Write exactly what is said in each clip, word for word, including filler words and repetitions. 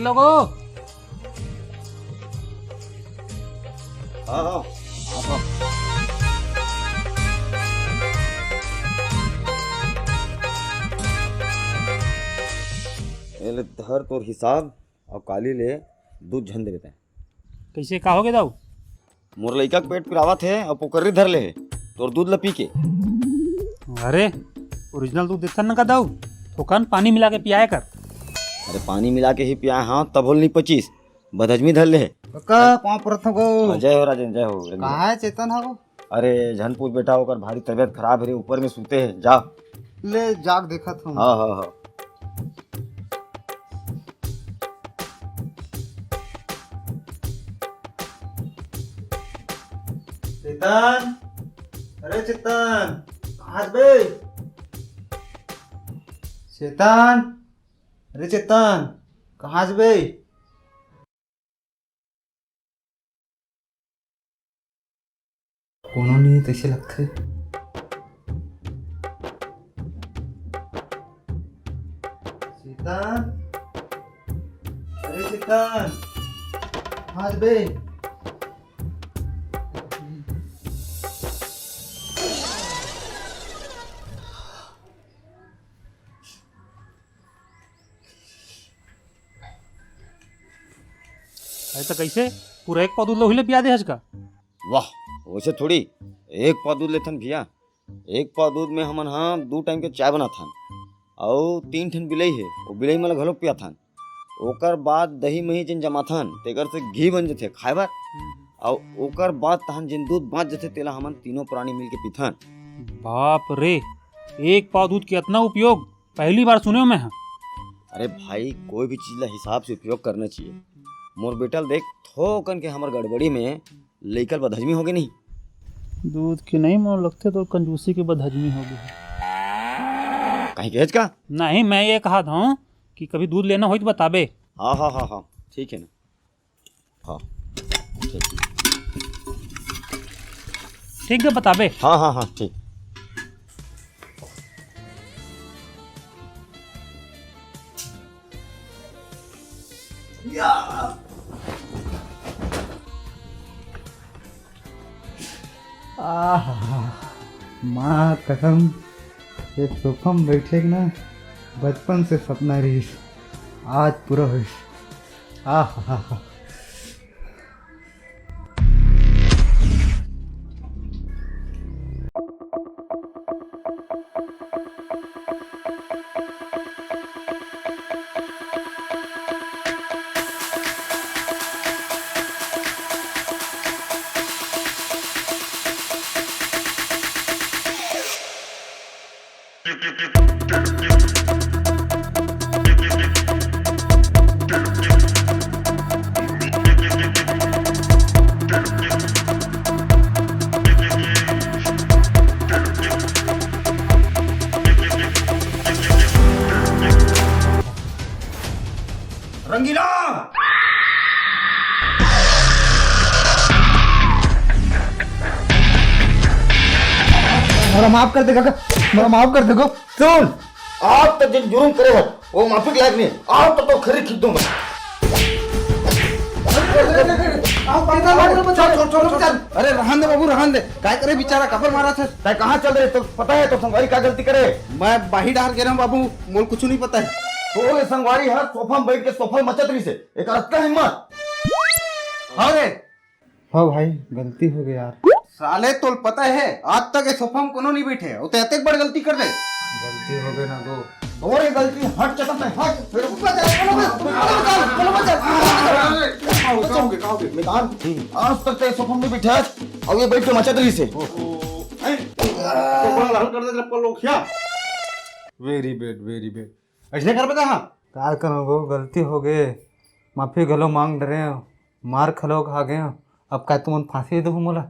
लोगो। हाँ, हाँ, हाँ, हाँ। ये ले धर तोर हिसाब, अउ काली ले दूध झन देबे तैं। कइसे, का होगे दाऊ? मोर लइका के पेट पिरावत हे अउ पोकर्री धर ले हे तोर दूध ल पी के। अरे, ओरिजिनल दूध देथन न का दाऊ, थोकन पानी मिला के पियाए कर। अरे, पानी मिला के ही पियाए हँव, तभो ले नइ पचिस, बदहजमी धर ले हे। कका, पाँव परत हँव गो। हाँ, जय हो राजेन, जय हो रंगीला। कहाँ हे चेतन हा वो? अरे, झन पूछ बेटा, ओकर भारी तबियत खराब हे रे, ऊपर में सुते हे, जा। ले, जाके देखत हँव। हाँ, हाँ, हाँ। चेतन, अरे चेतन, कहाँ हस बे? चेतन, अरे चेतन, कहाँ हस बे? कोनो नइ हे तइसे लगथे। चेतन, अरे चेतन, कहाँ हस बे? अरे त कइसे? पूरा एक पाव दूध ल उही ल पिया दे हस का? वाह, वइसे थोड़ी, एक पाव दूध लेथन भइया, एक पाव दूध में हमन ह दू टाइम के चाय बनाथन, अउ तीन ठन बिलई हे, वो बिलई मन ल घलोक पियाथन। ओकर बाद दही मही जेन जमाथन, तेकर से घी बन जथे खाए बर। अउ ओकर बाद तहन जेन दूध बाँच जथे, तेला हमन तीनों प्राणी मिल के पीथन। बाप रे, एक पाव दूध के अतना उपयोग? पहली बार सुने हँव मैं ह। अरे भाई, कोई भी चीज ला हिसाब से उपयोग करना चाहिए। मोर बेटा ल देख, थोकन के हमर गड़बड़ी में लइका ल बदहजमी होगे नहीं। दूध के नहीं, मोर लगथे तोर कंजूसी के बदहजमी होगे। कहीं कहेच का? नहीं, मैं ये कहत हँव कि कभी दूध लेना होही त बताबे। हाँ, हाँ, हाँ, हाँ, ठीक है ना। हाँ, ठीक। ठीक हे, बताबे। हाँ, हाँ, हाँ, ठीक। आहा, माँ कसम, ये सोफा में बैठे के ना बचपन से सपना रहिस, आज पूरा होइस। आहा। रंगीला! मोला माफ कर दे काका, मोला माफ कर दे गो। सुन, आज तक जेन जुर्म करे हस, वो माफी के लायक नहीं। आज तो तोर खरी खींच दूंगा। अरे रहन दे बाबू, रहन दे। काय करे बिचारा, काबर मारत हस? तैं कहाँ चल रहे? तो पता है तोर संगवारी का गलती करे? मैं बाही डहर गे रहेंव बाबू, मोला कुछू नहीं पता है। तोर संगवारी हर सोफा में बैठ के सोफा मचत रहिसे। एकर अतका हिम्मत। हाँ रे। हाँ भाई, गलती होगे यार। साले तोला पता है, आज तक ये सोफा में कोनो नहीं बैठे, वो तो अतेक बड़ गलती कर दे। गलती होगे ना गो। तोर ये गलती हट चकत नहीं, हट। फिर ऊपर जा, चलो बे, चलो बे, चलो बे, चलो बे। का होगे, का होगे? मितान, आज तक तो ये सोफा में नहीं बैठे, अब ये बैठ के मचत रहिसे। ओ, ए, तो बड़ा लहर कर दे, चप्पल लोग क्या? Very bad, very bad। ऐसने कर बता, हाँ। का करों गो, गलती होगे, माफी घलो मांग डरेंव, मार घलो खा गेंव, अब का तुमन फांसी देहू मोला?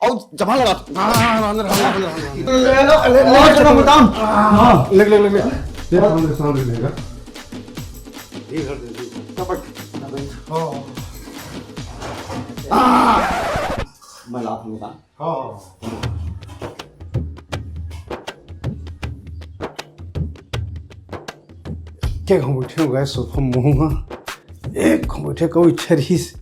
अउ जमा लगा। हाँ, हाँ, हाँ, अंदर, अंदर, अंदर, अंदर। ले लो, ले, ले, ले, चलो, बताओ। हाँ, ले, ले, ले, ले। ये सामने, सामने लेगा। ये घर दे, ये घर। हाँ। मैं लात हूँ, बताओ। हाँ। के हम उठे हुए सोफा मुंह। एक घूम बैठे को इच्छा रहिस।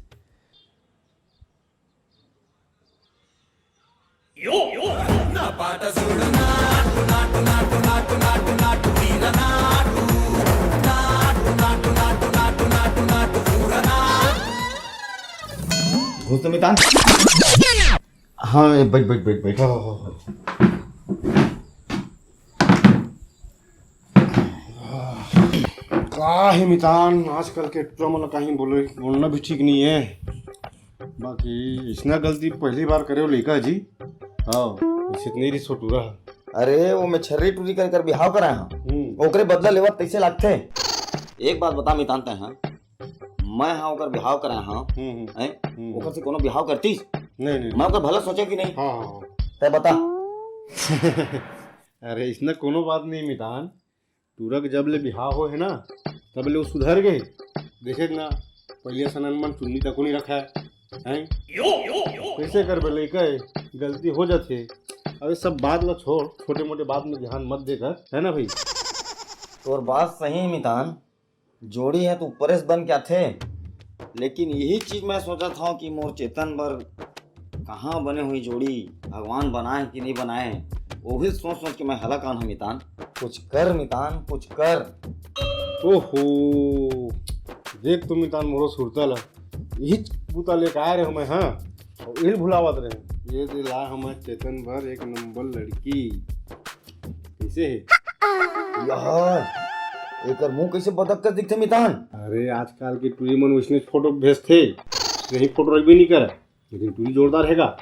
घुस तो मितान। हाँ, ए, बैठ, बैठ, बैठ, बैठ। हाँ, हाँ, हाँ। का हे मितान, आजकल के टूरा मन ला कहीं बोले, बोलना भी ठीक नहीं है। बाकी इसना गलती पहली बार करे हो लइका जी। हाँ, इसे नहीं रही छोटूरा। अरे, वो मैं छर्री टूरी कर, कर बिहाव कराए हाँ। हम्म। ओकरे बदला लेवत तैसे लागथे। एक बात बता मितान तैं, हाँ? मैं हाँ ओकर बिहाव कराए हाँ। हम्म, हम्म। हैं? हम्म। ओकर से कोनो बिहाव करतीस? नहीं, नहीं, मैं ओकर भला सोचे कि नहीं? हाँ, हाँ, हाँ। तैं बता। अरे, इसने कोनो बात नहीं मितान। टूरा के जब ले बिहाव हो है ना, तब ले वो सुधर गए। देखे ना, पहले सनन मन चुन्नी तको नहीं रखा है, हैं? कैसे करबे लइका है, गलती हो जाथे। अब ये सब बात ला छोड़, छोटे मोटे बात में ध्यान मत देकर, है ना भाई? तोर बात सही है मितान, जोड़ी है तो ऊपरे से बन के आथे, लेकिन यही चीज मैं सोचत हूँ कि मोर चेतन बर कहाँ बने हुई जोड़ी, भगवान बनाए कि नहीं बनाए, वो भी सोच सोच के मैं हलाकान हूँ मितान। कुछ कर मितान, कुछ कर। ओहो, देख तो मितान मोरो सुरता ला, यही बूता लेके आए रहे मैं, हाँ, और यही भुलावत रहे। ये दे ला हमारे चेतन बर एक नंबर लड़की। कैसे है? यार, एकर मुंह कैसे बदक कर दिखथे मितान? अरे, आजकल के टूरी मन वैसने फोटो भेजथे, यही फोटो रखबे नहीं करे, लेकिन टूरी जोरदार हैगा।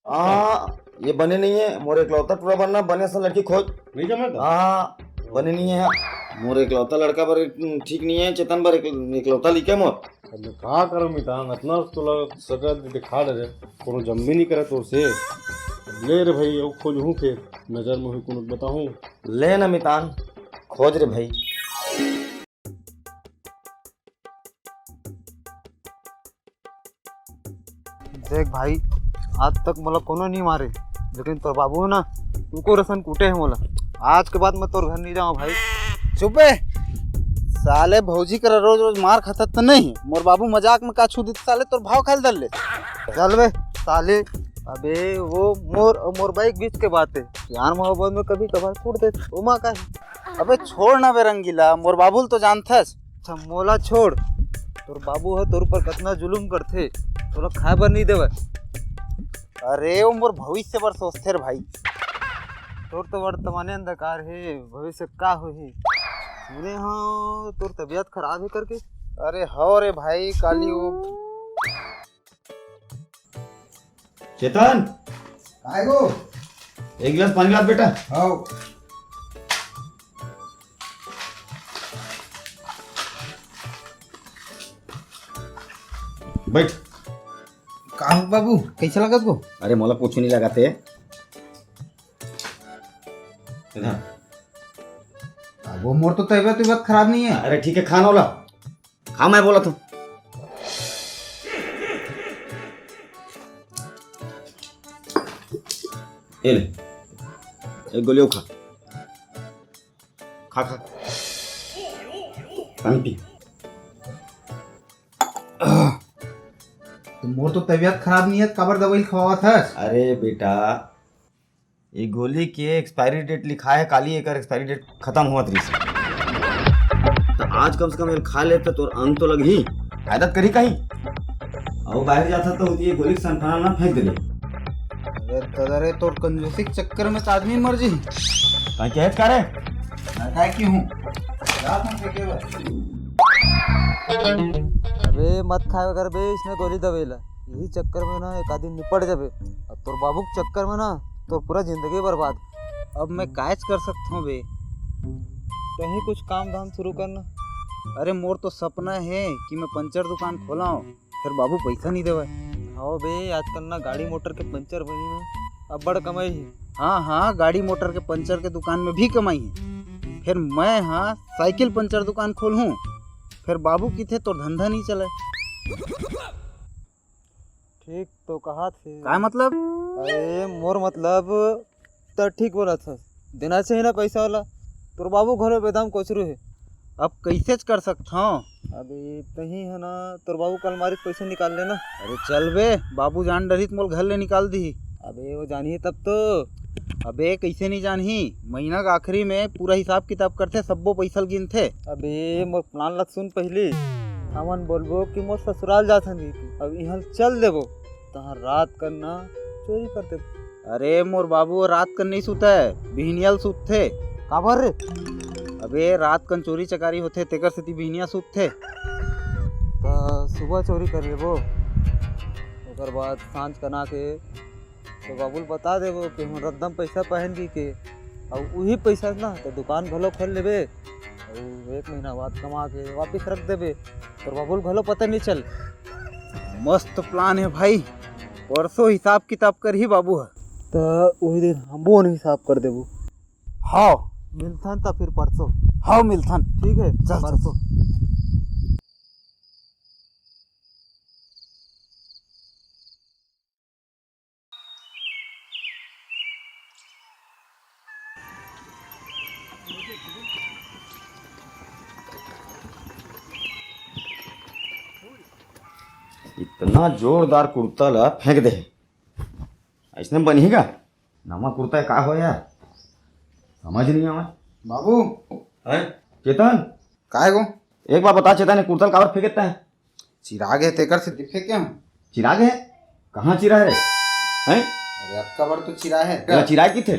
आ, ये बने नहीं है, मोर इकलौता टूरा बनना, बने सा लड़की खोज। नहीं जमे तो? हाँ, बने नहीं है। मोर इकलौता लड़का बर ठीक नहीं है, चेतन बर एक, इकलौता लइका मोर। अब मैं का करम मितान, अतना तोला सगा दिखा डरे, कोनो जम्मे नहीं करे तोर से। अब ले रे भाई, अउ खोजहूँ फेर, नजर में होई कोनो बताहूँ। ले ना मितान, खोज रे भाई। देख भाई, आज तक मोला कोनो नहीं मारे, लेकिन तोर बाबू ना, तू को रसन कूटे है मोला। आज के बाद मैं तोर घर नहीं जाऊँ भाई। चुप बे, साले भौजी करा रोज रोज मार खाता तो नहीं, मोर बाबू मजाक में का छू देते साले, तोर भाव खाल दल ले। चल बे साले, अबे वो मोर और मोर बाइक बीच के बात है, प्यार मोहब्बत में कभी कभार कूट देते, ओमा का है? अबे छोड़ ना बे रंगीला, मोर बाबू ल तो जानथस। अच्छा मोला छोड़, तोर बाबू ह तोर ऊपर कतना जुलुम करथे, तोला खाए बर नहीं देवय। अरे वो मोर भविष्य बर सोचथे रे भाई। तोर तो वर्तमाने अंधकार हे, भविष्य का होही? सुने हो तोर तबीयत खराब हे करके। अरे हो रे भाई, काली वो चेतन, काय गो? एक गिलास पानी ला बेटा। हाव। बैठ। का हो बाबू, कैसे लगत गो? अरे मोला कुछ नहीं लगा थे। इधर। अब वो मोर तो तबीयत, तबीयत खराब नहीं है। अरे ठीक है, खाना वाला। हाँ, मैं बोला था। ये ले, एक गोली खा, खा, खा, पानी पी। तो मोर तो तबीयत खराब नहीं है, काबर दवाई खवावत हस? अरे बेटा, ये गोली के एक्सपायरी डेट लिखा है, काली एकर एक्सपायरी डेट खत्म होवत रहिस। तो आज कम से कम एल खा ले तो तोर अंग तो लगही, फायदा तो करही कहीं। अउ बाहर जाता तो होती ये गोली के सनफाना ना फेंक दे। अरे दादा रे, तोर कंजूसी के चक्कर में तो आदमी मर जी। कहीं कहे का रे? मैं काय की हूँ? रात में फेंके बस। अबे मत खाए कर बे, इसने गोली दवाई ला। यही चक्कर में ना एक आदमी निपट जाबे। अब तोर बाबू के चक्कर में ना तोर पूरा जिंदगी बर्बाद। अब मैं कायच कर सकत हूँ बे, कहीं कुछ काम धाम शुरू करना। अरे मोर तो सपना है कि मैं पंचर दुकान खोलाऊं, फिर बाबू पैसा नहीं देवे। हाँ बे, आजकल ना गाड़ी मोटर के पंचर बनी में अब्बड़ कमाई है। हाँ हाँ, गाड़ी मोटर के पंचर के दुकान में भी कमाई है। फिर मैं हाँ साइकिल पंचर दुकान खोलहूँ, फिर बाबू किथे तोर धंधा नहीं चले। ठीक तो कहा थे। काय मतलब? अरे मोर मतलब, त ठीक बोला था, देना चाहिए ना पैसा वाला। तोर बाबू घरो बेदाम कोचरू है। अब कैसेच कर सकत हूँ, अबे तही है ना, तोर बाबू के अलमारी से पैसा निकाल लेना। अरे चल बे, बाबू जान डरही त मोल घर ले निकाल दिही। अबे वो जानही तब तो। अबे कैसे नहीं जानही? महीना के आखिरी में पूरा हिसाब किताब करथे, सब्बो पैसा ल गिनथे। अबे मोर प्लान ला सुन पहली। हमन बोलबो कि मोर ससुराल जात हन कहिके। अब इहाँ चल देबो, तहाँ रात कन ना चोरी कर देबो। अरे मोर बाबू रात कन नहीं सुतय, बिहनिया ल सुतथे। काबर रे? अबे रात कन चोरी चकारी होथे, तेकर सेती बिहनिया सुतथे। त सुबह चोरी कर लेबो, ओकर बाद सांझ कन आके तो बाबू ल बता देबो कि हम रद्दम पैसा पहन दी के, अउ उही पैसा ना तो दुकान घलो खोल लेबे, अउ एक महीना बाद कमा के वापिस रख देबे, तोर बाबू ल घलो पता नहीं चल। मस्त प्लान है भाई, परसों हिसाब किताब करही बाबू ह। त उही दिन हमो न हिसाब कर देबो। हाँ। मिलथन त फिर परसों। हाँ मिलथन। ठीक है, चल, चल। परसों। इतना जोरदार कुर्ता ला फेंक दे, अइसने बनही का? नवा कुर्ता का हो यार, समझ नहीं आवे। बाबू। हैं? चेतन। काय गो? एक बार बता चेतन, ये कुर्ता ल काबर फेंकत है? चिराग है, तेकर से फेंके हम। चिराग है? कहाँ चिरा है रे? हैं? अरे, अतका बड़ तो चिरा है। अरे, चिराग की थे?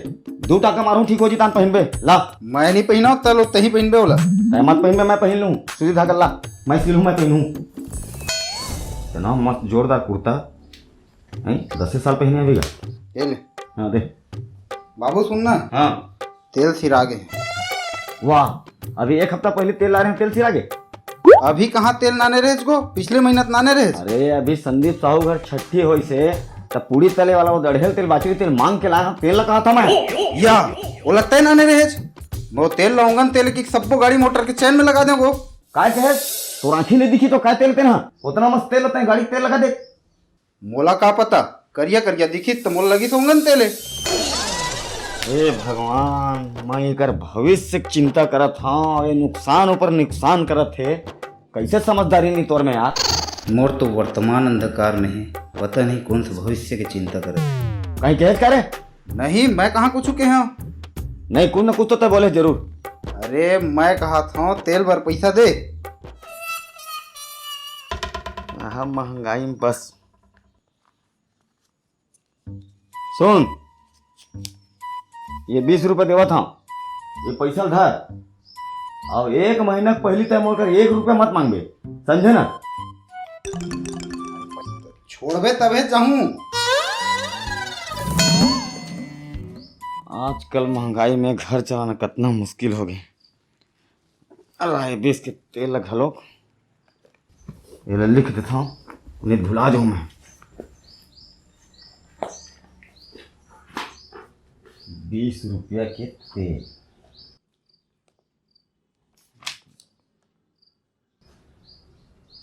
दू टाका मारूं, ठीक हो जी, तान पहिनबे। ला। मैं नहीं पहिना, तलो तही पहिनबे ओला। तै मत पहिनबे, मैं पहिन लूं। सूती धागा ला, मैं सिलूं, मैं पहिनूं। इतना मस्त जोरदार कुर्ता। हैं? दसे साल पहिने अभी का। ये ले। हाँ, दे। बाबू, सुन ना। हाँ। तेल सिरा गे। वाह, अभी एक हफ्ता पहले तेल ला रहे हैं, तेल सिरा गे। अभी कहाँ तेल नाने रहेस गो? पिछले महीना त नाने रहेस। अरे, अभी संदीप साहू घर छठी होइस हे, त पूड़ी तले वाला वो दड़हेल तेल, बाचरी तेल मांग के लाया, तेल ला कहा था मैं। या, ओला तय नाने रहेस। वो तेल ला ओंगन तेल की सब्बो गाड़ी मोटर के चैन में लगा देंव गो। काय कहे? तोर आँखी नहीं दिखी तो काय तेल तेना? उतना मस्त तेल होता है, गाड़ी के तेल लगा दे। मोला का पता, करिया करिया दिखिस त मोला लगिस ओंगन तेले। हे भगवान, मैं एकर भविष्य के चिंता करत हंव, ये नुकसान ऊपर नुकसान करत हे, कैसे समझदारी नहीं तोर में यार। मोर तो वर्तमान अंधकार में हे, पता नहीं कौन से भविष्य के चिंता करत हे। कहीं कहे करे? नहीं, मैं कहाँ कुछ कहे हंव। नहीं, कुछ न कुछ तो तय बोले जरूर। अरे, मैं कहा था तेल बर पैसा दे। आहा, महंगाई में बस। सुन, ये बीस रुपया देवत हंव, ये पैसा ल धर, अउ एक महीना के पहिली तय मोर कर एक रुपया मत मांगबे, समझे ना? छोड़बे तभे जाहूं। आजकल महंगाई में घर चलाना कतना मुश्किल हो गे। राय बीस के तेल ला घलोक एला लिख देथंव, नहीं भुला जाऊं मैं। बीस रुपया के तेल।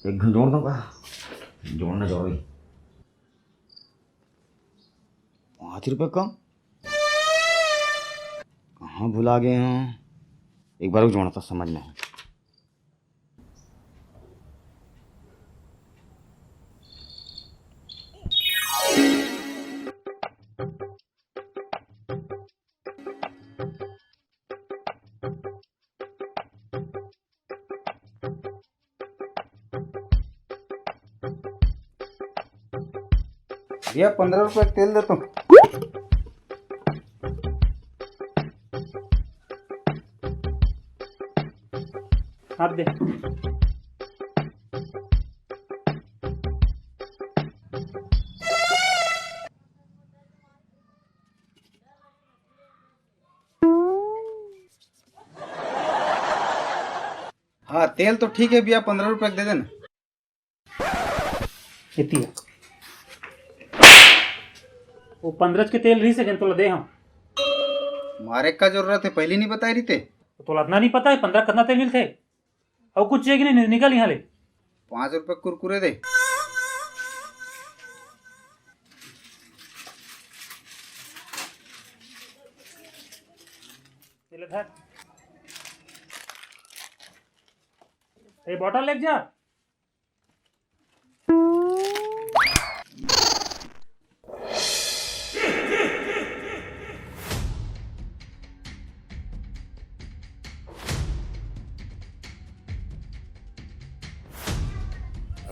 एक घन जोड़ दो का? जोड़ना जरूरी। पाँच रुपये कम? कहाँ भुला गए हैं? एक बार रुक, जोड़ना तो समझ में है। भैया, पंद्रह रुपए का तेल दे तो। आप दे। हाँ, तेल तो ठीक है भैया, पंद्रह रुपए का दे देना। एती हे। वो पंद्रह के तेल रहिस हे, जेन तोला दे हंव। मारे का जरूरत हे, पहली नहीं बताय रहिते। तोला अतना नहीं पता हे, पंद्रह कतना तेल मिलथे? अउ कुछ चाहिए कि नहीं? निकल यहाँ ले। पाँच रुपए कुरकुरे दे। ये ले धर। ए, बॉटल लेके जा।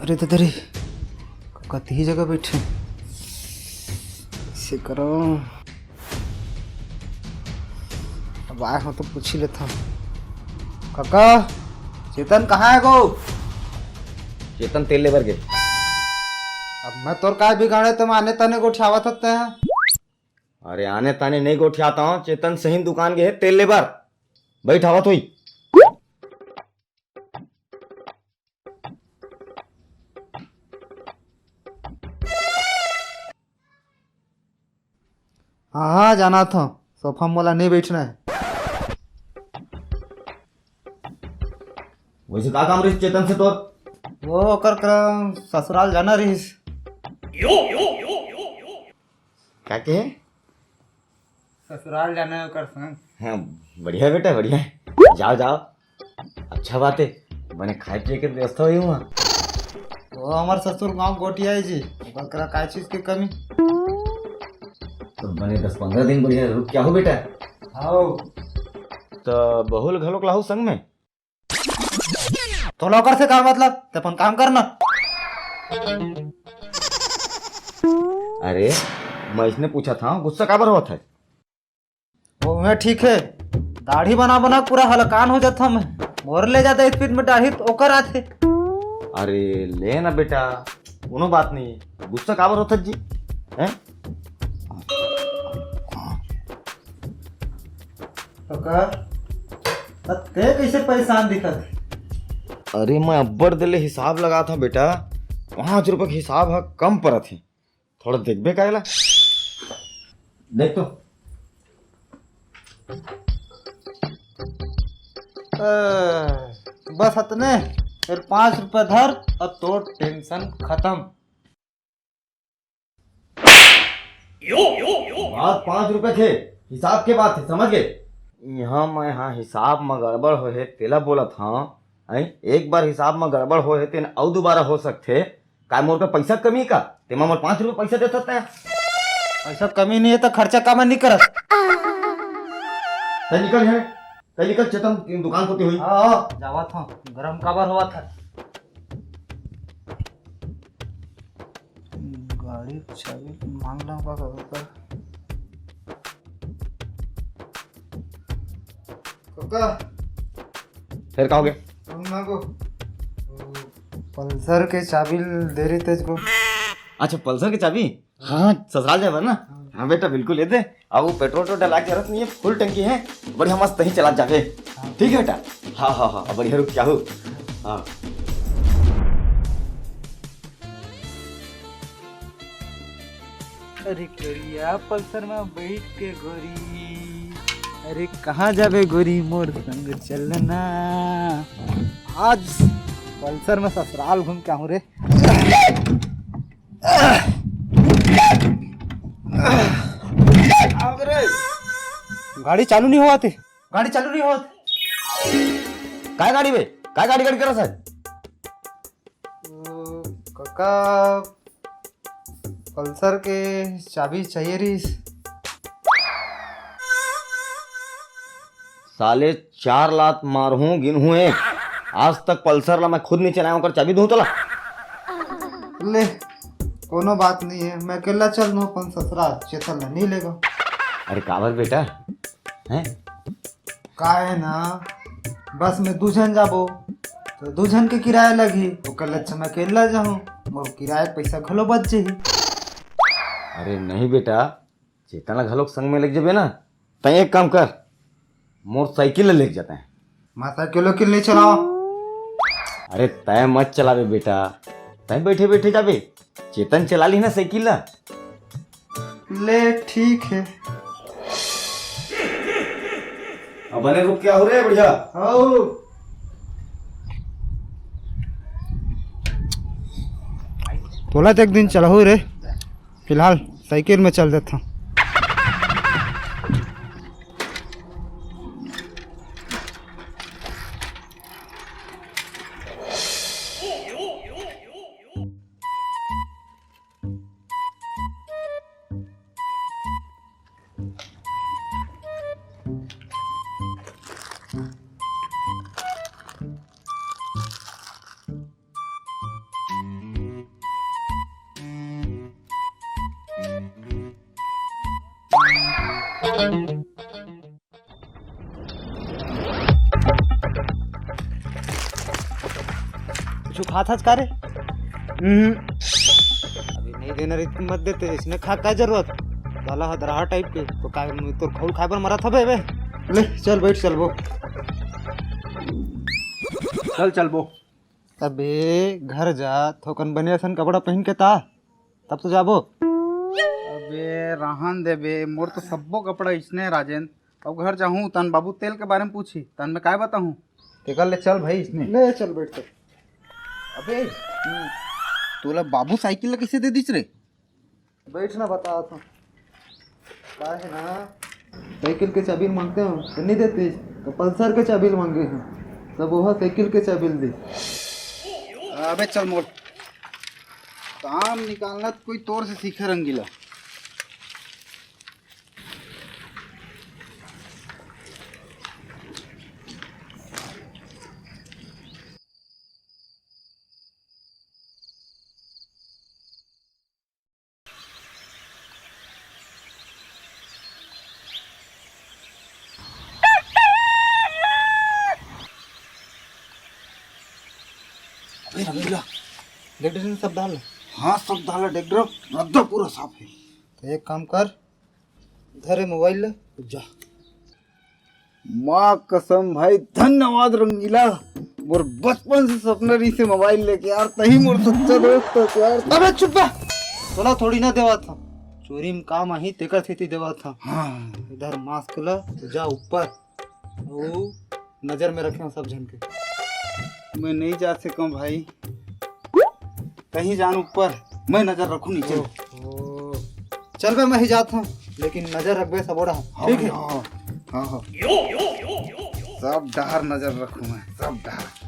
अरे ददा रे, कका तेही जगह बइठे, कइसे करंव? अब आए हों त पूछ ही लेथंव। कका, चेतन कहाँ हे गो? चेतन तेल ले बर गे। अब मैं तोर काय बिगाड़ेंव, त मैं आने ताने गोठियावत हस तैं। अरे आने ताने नइ गोठियात हंव, चेतन सही दुकान गे हे तेल ले बर। बइठ, आवत होही। हाँ, हाँ, जानत हंव, सोफा म मोला नइ बइठना हे। वइसे का काम रहिस चेतन से तोर? वो ओकर करा ससुराल जाना रहिस। का कहे? ससुराल जाना हे ओकर संग। हाँ, बढ़िया बेटा, बढ़िया हे। जाव, जाव। अच्छा बात हे, बने खाए पिए के व्यवस्था होही उहाँ। वो हमर ससुर गाँव गोठियाही जी, ओकर करा काय चीज के कमी? त बने दस पंद्रह दिन बढ़िया रुक के आहू बेटा। हव। त बहू ल घलोक लाहू संग में? तोला ओकर से का मतलब? तैं अपन काम कर ना। अरे, मैं अइसने पूछत हंव, गुस्सा काबर होवत हस? वो मैं ठीक हे, दाढ़ी बना बना पूरा हलकान हो जात हंव मैं। मोर ले जादा speed में दाढ़ी त ओकर आथे। अरे ले ना बेटा, कोनो बात नहीं हे, गुस्सा काबर होत हस जी? हैं? कका, त तैं कइसे परेशान दिखत हे? अरे मैं अब्बड़ देर ले हिसाब लगात हंव बेटा, पाँच रुपया के हिसाब ह कम परत हे, थोड़ा देखबे का एला? देख तो। अ, बस अतने, फेर पाँच रुपया धर अउ तोर tension खतम। बात पाँच रुपया के, हिसाब के बात हे, समझ गे? इहाँ मैं हा हिसाब म गड़बड़ होए हे तेला बोलत हंव। हैं? एक बार हिसाब म गड़बड़ होए हे तेन अउ दुबारा हो सकथे। काय मोर का पइसा कमी का? तेमा मोर पाँच रुपया पइसा देथस तैं? पइसा कमी नइ हे त खर्चा काबर नइ करस? तैं निकल हे, तैं निकल चेतन दुकान कोती होही। हाँ, हाँ, जावत हंव, गरम काबर होवत हस? गाड़ी के चाबी मांग ला का कका? कका, फेर का होगे? सुन ना गो, वो पल्सर के चाबी दे रहितेस गो। अच्छा, पल्सर के चाबी? हाँ, हाँ, ससुराल जाए बर ना? हाँ। हाँ बेटा, बिल्कुल ये दे। अब वो पेट्रोल तो डलाय के जरूरत नइ हे, full टंकी हे, बढ़िया मस्त तहीं चलात जाबे। हाँ। ठीक हे बेटा? हाँ, हाँ, हाँ, बढ़िया रुक जाहू। हाँ। अरे करिया पल्सर में बइठ के गोरी, अरे कहाँ जाबे गोरी मोर संग चलना। आज पल्सर में ससुराल घूम के आहूँ रे। गाड़ी चालू नइ होवत हे, गाड़ी चालू नइ होवत हे। काय गाड़ी बे? काय गाड़ी गाड़ी करत हे? ओ, कका, पल्सर के चाबी चाहिए रहिस। साले चार लात मारहूं, गिनहूं ए। आज तक पल्सर ला मैं खुद नइ चलाएंव, ओकर चाबी दूं तोला? ले, कोनो बात नइ हे, मैं अकेल्ला चल दूं अपन ससुराल, चेतन ला नइ लेगो। अरे काबर बेटा, हैं? का हे ना, बस में दू झन जाबो, त दू झन के किराया लगही, ओकर ले अच्छा मैं अकेल्ला जाहूं, मोर किराया के पइसा घलो बच जही। अरे नहीं बेटा, चेतन ला घलोक संग में लेग जाबे ना, तैं एक काम कर, मोर साइकिल ला लेग जा तैं। मैं साइकिल वाइकिल नइ चलावंव। अरे तैं मत चलाबे बेटा, तैं बइठे बइठे जाबे, चेतन चला लिही ना साइकिल ला। ले ठीक हे। अब बने रुक के आहू रे बढ़िया। आओ। तोला त एक दिन चलाहूं रे, फिलहाल साइकिल में चल देथंव। कुछ खात हस का रे? हम्म। अभी नहीं देना रे, मत देते, इसने खा का जरूरत? साला हदरहा टाइप के, तो का तोर खउल खाए बर मरत हबे बे? ले चल बैठ चलबो। चल चलबो। अबे घर जा, थोकन बने असन कपड़ा पहन के ता, तब तो जाबो। अबे रहन दे बे, मोर तो सब्बो कपड़ा इसने राजेन। अब घर जाहूं तन बाबू तेल के बारे में पूछी, तन मैं काय बताहूं? तेकर ले चल भाई इसने। ले चल बैठ तो। अबे तोला बाबू साइकिल ला कैसे दे दिस रे? बैठ ना, बता तो। का है ना, साइकिल के चाबी मांगते हो तो नहीं देते, तो पल्सर के चाबी मांगे हैं, सब वो साइकिल के चाबी दे। अबे चल मोर काम निकालना तो कोई तोर से सीखे रंगीला। अबे रंगीला, देख डरे सब डाल। हाँ, सब डाला, देख रहा, रद्दा पूरा साफ है। तो एक काम कर, धरे मोबाइल ले, जा। माँ कसम भाई, धन्यवाद रंगीला, मोर बचपन से सपना रहिसे मोबाइल लेके यार, तही मोर सच्चा दोस्त है यार। अबे चुप बे, तोला थोड़ी ना देवा था, चोरी में काम आही तेकर सेती देवा था। हाँ। इधर मास्क ला, जा ऊपर। अउ नजर में रखे हो सब झन के। मैं नहीं जा सकूं भाई, कहीं जान ऊपर, मैं नजर रखूं नीचे। ओहो। चल बे, मैं ही जात हूँ, लेकिन नजर रखबे सबोड़ा। हाँ ठीक है? हाँ, हाँ, हाँ। सब डहर नजर रखूं मैं, सब डहर।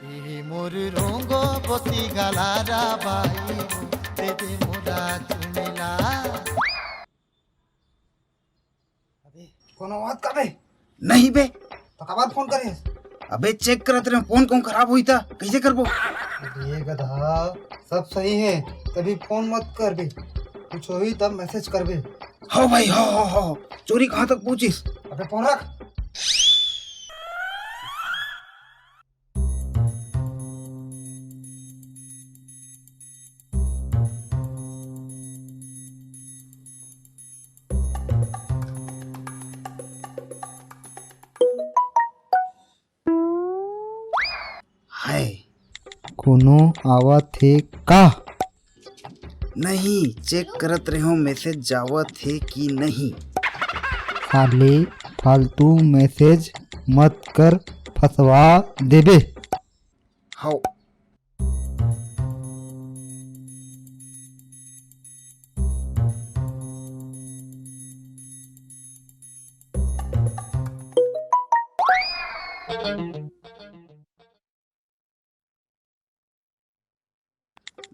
ए मोर रोंगो बोती गलारा बाई, दे दे मोरा चुमेला। अबे, कोनो बात का बे? नहीं बे। तो काबर फोन करे? अबे, चेक करत रहे, फोन कहूं खराब होई त कइसे करबो? अबे गधा, सब सही है, तभी फोन मत कर बे। कुछ होई तब मैसेज कर बे। हो भाई, हो, हो, हो। चोरी कहाँ तक पहुंचिस? अबे फोन रख। हाय। कोनो आवत हे का? नहीं, चेक करत रहो मैसेज जावत हे कि नहीं। साले, फालतू मैसेज मत कर, फंसवा देबे। हव।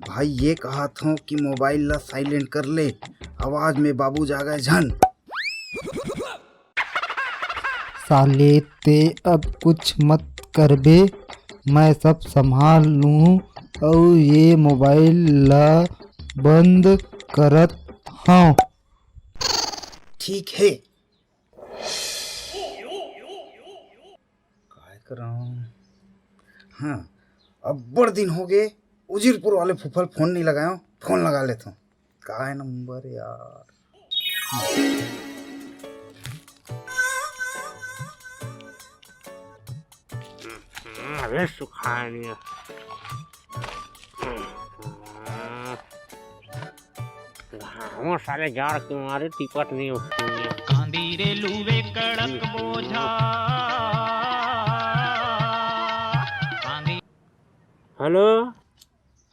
भाई, ये कहत हों कि मोबाइल ला साइलेंट कर ले, आवाज में बाबू जागे झन। साले, ते अब कुछ मत करबे, मैं सब संभाल लूँ। अउ ये मोबाइल ला बंद करत हौं। ठीक हे। काय करौं? हाँ, अब्बड़ दिन होगे, उजिरपुर वाले फूफा ल फोन नहीं लगायो, फोन लगा लेथों। का है नंबर यार? हम्म, अबे सुखाय नहीं है। हम्म, घामो साले जाड़ के मारे टिपट नहीं उठती है। कांदी रे लुवे कड़क बोझा। कांदी। हेलो।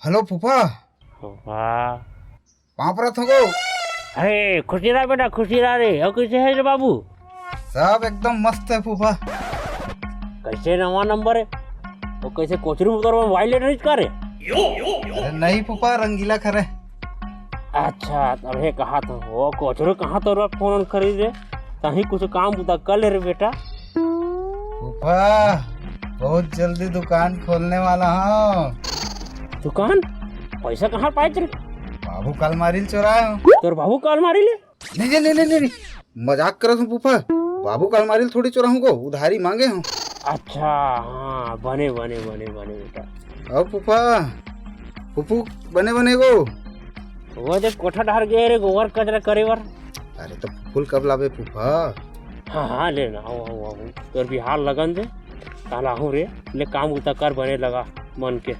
हेलो फूफा। फूफा। पाँव परत हँव गो। अरे खुशी रह बेटा, खुशी रह रे। अउ कइसे हे रे बाबू? सब एकदम मस्त हे फूफा। कइसे नवा नंबर हे? अउ कइसे कोचरू म तोर मोबाइल ले रहिस का रे? अरे नहीं फूफा, रंगीला खरे। अच्छा, तभे कहा था वो कोचरू कहाँ तोर फोन करिस रे? तहीं कुछ काम बुता कर ले रे बेटा। फूफा, बहुत जल्दी दुकान खोलने वाला हँव। दुकान? पइसा कहाँ पाएच रे? बाबू का अलमारी ल चोराए हँव। तोर बाबू का अलमारी ले? नहीं, नहीं, नहीं, नहीं, नहीं। मजाक करत हँव फूफा। बाबू का अलमारी ल थोड़ी चोराहूँ गो, उधारी मांगे हँव। अच्छा, हाँ, बने, बने, बने, बने बेटा। अउ फूफा, फूफू बने, बने गो। वो देख कोठा डहर गे रे गोबर कचरा करे बर। अरे त फूफू ल कब लाबे फूफा? हाँ, हाँ, ले ना, आव, आव, आव। तोर बिहाव लगन दे, काल आहूँ रे, ले काम बुता कर बने लगा मन के।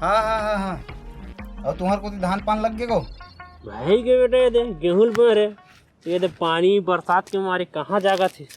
हाँ, हाँ, हाँ, हाँ। अउ तुम्हर कोती धान पान लग गे गो? भाई के बेटा, ये दे, गेहूं ल बोए रे। ये दे, पानी बरसात के मारे कहाँ जागत हे।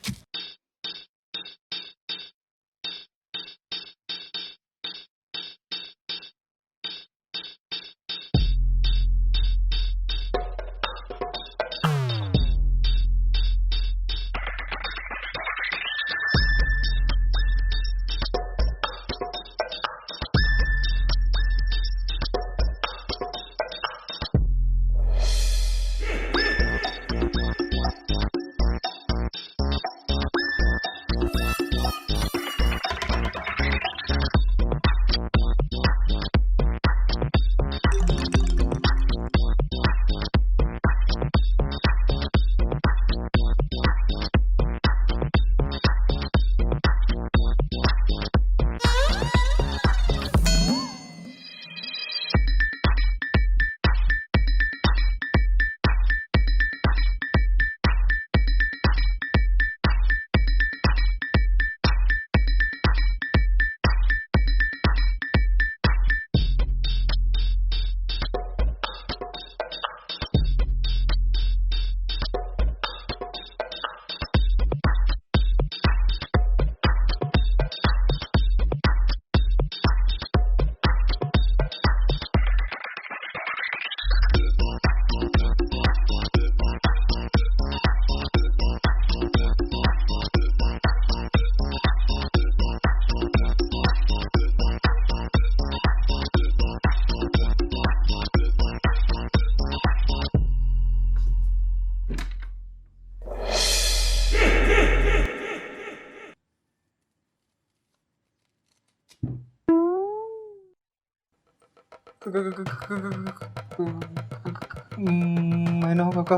मैं ना हो काका,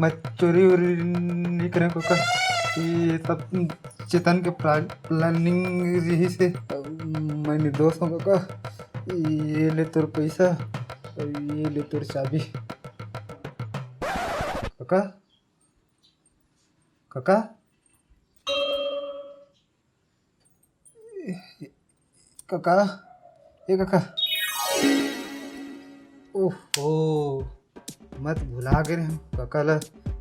मैं चोरी वोरी नहीं करे काका। ये सब चेतन के प्लानिंग रही से, मैं निर्दोष हूँ काका। ये ले तोर पैसा और ये ले तोर चाबी। काका, काका, काका, ए काका। ओहो, मत भुला गे हम काका ला,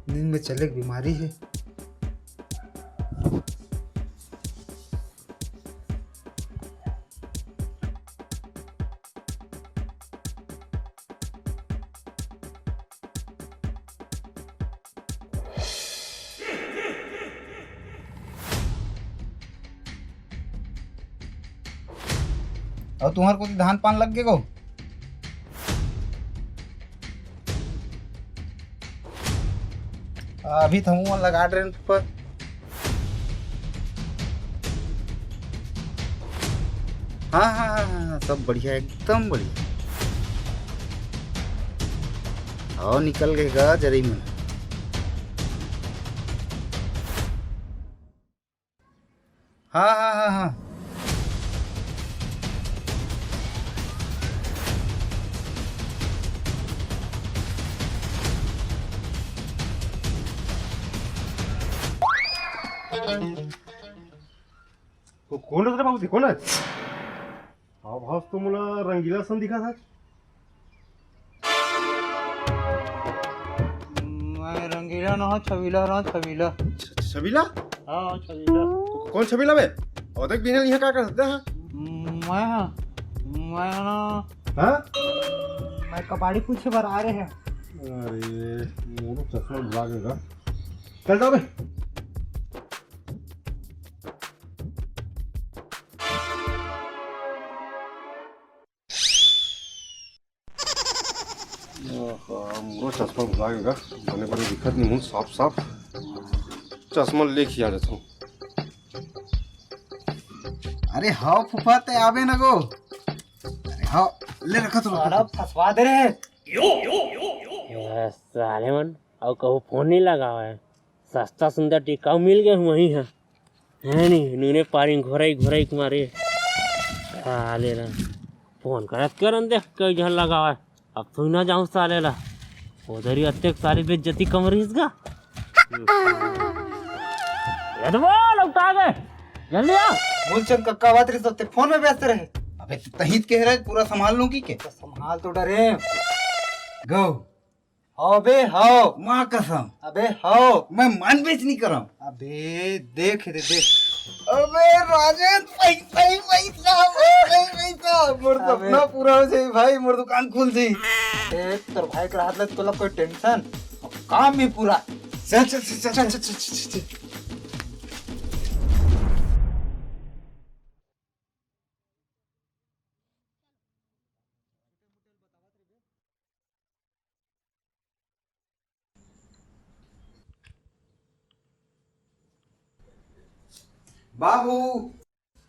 नींद में चले के बीमारी है। अउ तुम्हार कोती धान पान लग गे गो? अभी तो हमू मन लगा रहे पर। हाँ, हाँ, हाँ, हाँ, हाँ, सब बढ़िया, एकदम बढ़िया। अउ निकल गे गा जरई मन। हाँ, हाँ, हाँ, हाँ। तो कौन रहिथे बाबू जी, कौन हे? हाव भाव तो मोला रंगीला सन दिखत हे। मैं रंगीला ना हूँ, छबीला रहा, छबीला। छ-, छबीला? हाँ, छबीला। को-, कौन छबीला बे? अउ देख बिना इहाँ का कर सकता है? मैं हाँ, मैं ना। हाँ? मैं कबाड़ी पूछे बर आ रहे हैं। अरे, मोरो चश्मा भुला गया। चल जाओ बे। आहा, मोरो चश्मा भुला गया। बने बने दिखत नहीं हूँ, साफ साफ चश्मा लेके आ जाता हूँ। अरे हाव फूफा, ते आबे न गो। अरे हाव, ले रखा तो साला फंसवा दे रहे। ए, साले मन, अउ कहूँ फोन नहीं लगावा है। सस्ता सुंदर टिकाऊ मिल गए हूँ वहीं है। है नहीं, नूने पारी घोरई घोरई के मारे। साले ला फोन करत करन देख, कई झन लगावा है। अब सुई ना जाऊँ साले ला। उधर ही अतेक साले बेइज्जती कम रहीस गा। ये तो बोल, लौटा गए। जल्दी आ। मूलचंद कक्का बात रही तो ते फोन में व्यस्त रहे। अबे तू तहीत कह रहे पूरा संभाल लूं कि के? तो संभाल तो डरे। गो। अबे हाव। माँ कसम। अबे हाव। मैं मान बेच नहीं करम। अबे देख रे देख। अबे राजेश, पैसा ही पैसा, पैसा ही पैसा। मोर अबे। सपना पूरा हो जाई भाई, मोर दुकान खुल जाई। ए, तोर भाई के रहत ले तोला कोई टेंशन, काम भी पूरा। चल, चल, चल। बाबू,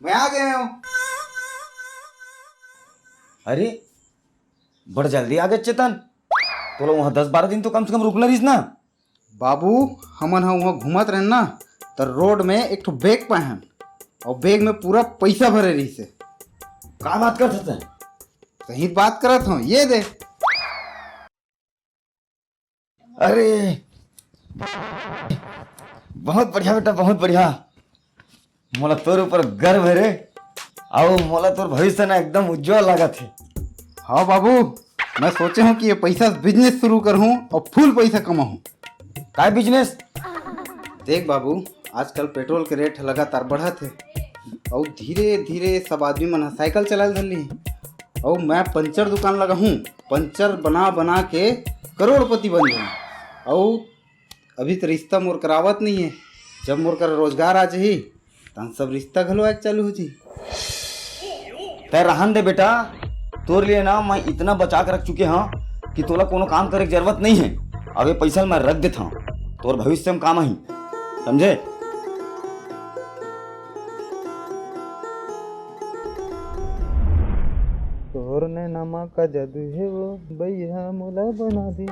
मैं आ गया हूँ। अरे, बड़ जल्दी आ गए चेतन। तोला वहाँ दस बारह दिन तो कम से कम रुकना रहीस ना। बाबू, हमन ह उहाँ घूमत रहेन ना, त रोड में एक ठो बैग पाएन, अउ बैग में पूरा पैसा भरे रहीस हे। का बात करत हस? सही बात करत हूँ, ये दे। अरे, बहुत बढ़िया बेटा, बहुत बढ़िया। मोला तोर ऊपर गर्व हे रे। अउ मोला तोर भविष्य ना एकदम उज्जवल लागत हे। हाँ बाबू, मैं सोचे हूँ कि ये पैसा से business शुरू करहूँ अउ full पैसा कमाहूँ। काय business? देख बाबू, आजकल पेट्रोल के रेट लगातार बढ़त हे अउ धीरे धीरे सब आदमी मन ह साइकिल चलाए धर ली। अउ मैं पंचर दुकान लगाहूँ, पंचर बना बना के करोड़पति बन जाऊँ। अउ अभी तो रिश्ता मोर करावत नहीं है, जब मोर कर रोजगार आ जाही, तहन सब रिश्ता घलो आए चालू हो जाही। तै रहन दे बेटा, तोर लिए ना मैं इतना बचा के रख चुके हूँ कि तोला कोनो काम करे के जरूरत नहीं है। अब ये पैसा मैं रख देता हूँ, तोर भविष्य में काम आही, समझे? तोर नैना मा का जादू हे वो, बइया मोला बना दे।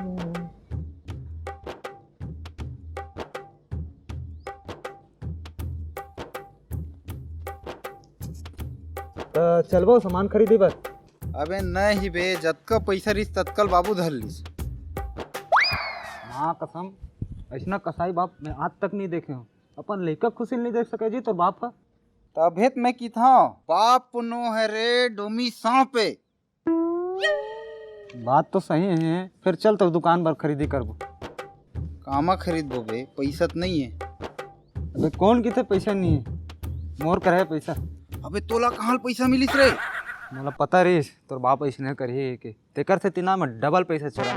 त चलबो सामान खरीदे बर? अबे नहीं बे, जतका पैसा रिस ततकल बाबू धर लिस। माँ कसम, ऐसना कसाई बाप मैं आज तक नहीं देखे हूँ। अपन लइका खुशी नहीं देख सके जी तोर बाप ह। तभे त मैं किथाव, बाप नो है रे डोमी सांपे। बात तो सही है, फिर चल तो दुकान पर खरीदी करबो। कामा खरीदबो बे, पैसा त नहीं है। अबे कौन किथे पैसा नहीं है, मोर कर है पैसा। अबे तोला कहाँ ले पैसा मिलिस रे? मोला पता रहिस तोर बाप ऐसने करही के, तेकर से तिना में डबल पैसा चला।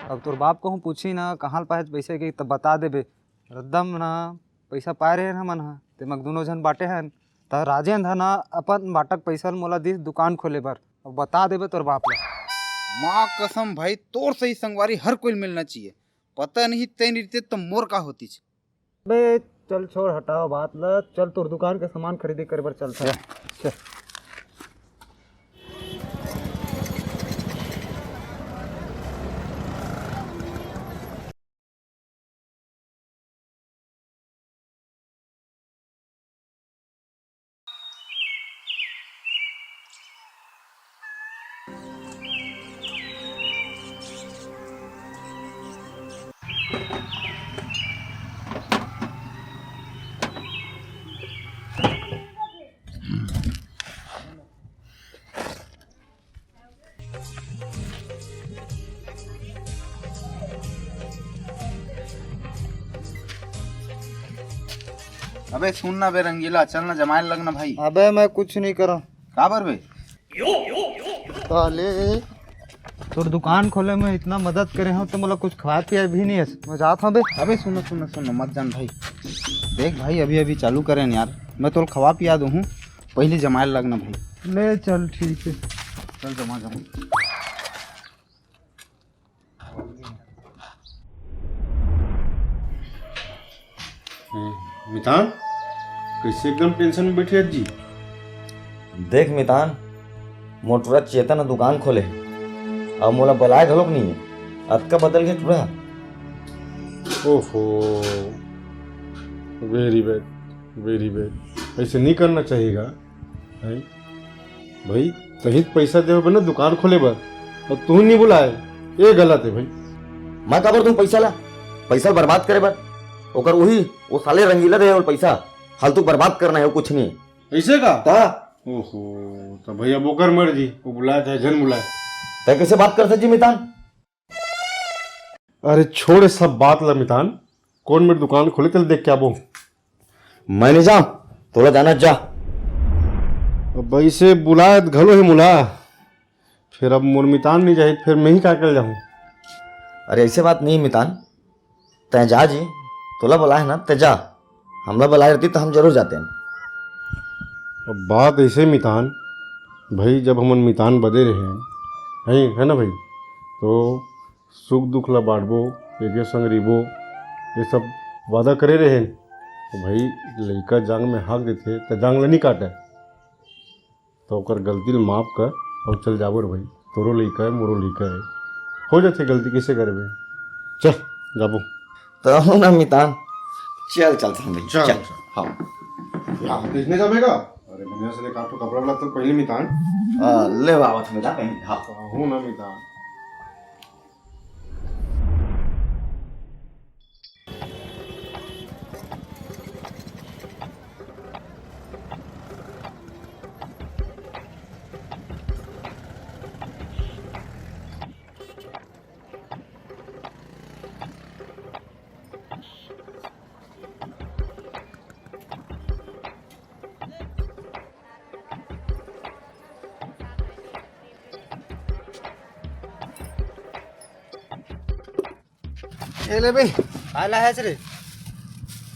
अब तोर बाप कहूँ पूछी ना कहाँ ले पाए पैसा के, तब बता देबे। रद्दा म ना पैसा पाए रहे हमन ह, तेमा दुनों झन बांटे हन। त राजेंद्र ह ना अपन बाटक पैसा ल मोला दिस दुकान खोले बर। अब बता देबे तोर बाप ल। माँ कसम भाई, तोर सही संगवारी हर कोई ल मिलना चाहिए। पता नहीं तेन रीते त मोर का होतीच। बे चल छोड़, हटाओ बात ल, चल तोर दुकान के सामान खरीदी करे बर चलथन। चल। अबे सुन ना बे रंगीला, चल ना जमाए लग ना भाई। अबे मैं कुछ नहीं करा। काबर बे? साले, तोर दुकान खोले में इतना मदद करे हो तो मोला कुछ खवा पिया भी नहीं है। मैं जात हूँ बे। अबे सुनो सुनो सुनो, मत जान भाई। देख भाई, अभी अभी चालू करे यार, मैं तोल खवा पिया दूँ, पहले जमाए लग ना भाई। ले चल ठीक है। चल जमा जमा। हम्म, मितान, कैसे एकदम टेंशन में बैठे हस जी? देख मितान, मोर टुरा चेतन ह दुकान खोले हे, अउ मोला बलाए घलोक नहीं है। अतका बदल गया टुरा। ओहो, very bad, very bad। ऐसे नहीं करना चाहिएगा। हैं? भाई, तहीं तो पैसा देवे बर ना दुकान खोले बर, अउ तू नहीं बुलाए, ये गलत है भाई। मैं काबर दूं पैसा ला? पैसा बर्बाद करे बर? ओकर वही, वो साले रंगीला दे वो पैसा, फालतू बर्बाद करना है, वो कुछ नहीं। ऐसे का? ता? ओहो, तो भाई अब ओकर मर्जी, वो बुलाए चाहे झन बुलाए। तै कैसे बात कर सकत जी मितान? अरे छोड़ सब बात ला मितान, कौन मेर दुकान खोले तेला देख के आबो। मैं नहीं जाऊं, तोला जाना जा। अब ऐसे बुलाए घलो है मुला, फिर अब मोर मितान नहीं जाही, फिर मैं ही का कर जाऊं? अरे ऐसे बात नहीं मितान, तै जा जी, तोला बुलाए ना, तै जा। हमला बुलाए रहती तो हम जरूर जाते हैं। अब बात ऐसे मितान, भाई जब हमन मितान बदे रहे हैं, है, है ना भाई, तो सुख दुख ला बांटबो, एके संग रहिबो, ये सब वादा करे रहे हैं। तो भाई लइका जांग में हाक देथे तो जांग ला नहीं काटे। तो ओकर गलती ल माफ कर अउ चल जाबो रे भाई। तोरो लइका है, मोरो लइका है, हो जाथे गलती, कैसे करबे? चल जाबो। तो हो ना मितान, चल चल भाई, चल, चल। चल। हाँ। हाँ, तो इसने जाबे का? अरे बढ़िया से देख, आप तो कपड़ा वाला तो पहले मितान। हाँ, ले बाबा, तुम जा कहीं, हाँ। हो ना मितान। ए ले बे। का लायस रे?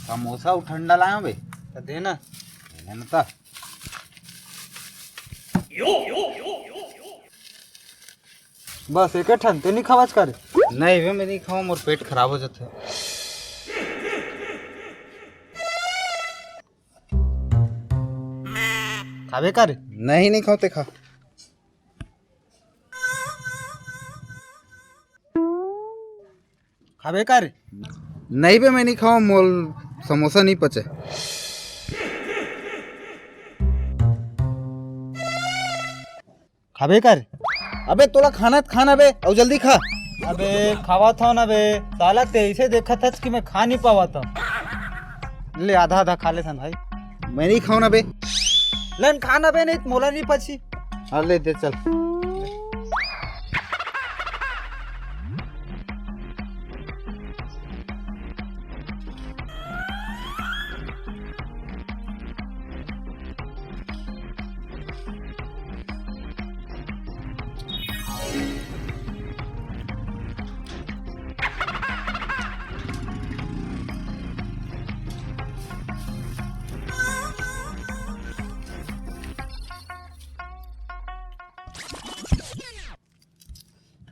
समोसा अउ ठंडा लायो बे। त दे ना। दे ना त। बस एक ठन, ते नहीं खावस का रे? नहीं बे, मैं नहीं खाऊं, मोर पेट खराब हो जाथे। खाबे का रे? नहीं, नहीं खाओ, ते खा। खाबे का रे? नहीं बे, मैं नहीं खाऊं, मोल समोसा नहीं पचे। खाबे का रे? अबे तोला खाना त खाना बे, अउ जल्दी खा। अबे खावत हव ना बे, साला ते ऐसे देखत हस कि मैं खा नहीं पावत हव। ले आधा आधा खा लेथन भाई। मैं नहीं खाऊं ना बे। लन खा ना बे, नहीं त मोला नहीं पची। हाँ ले दे चल।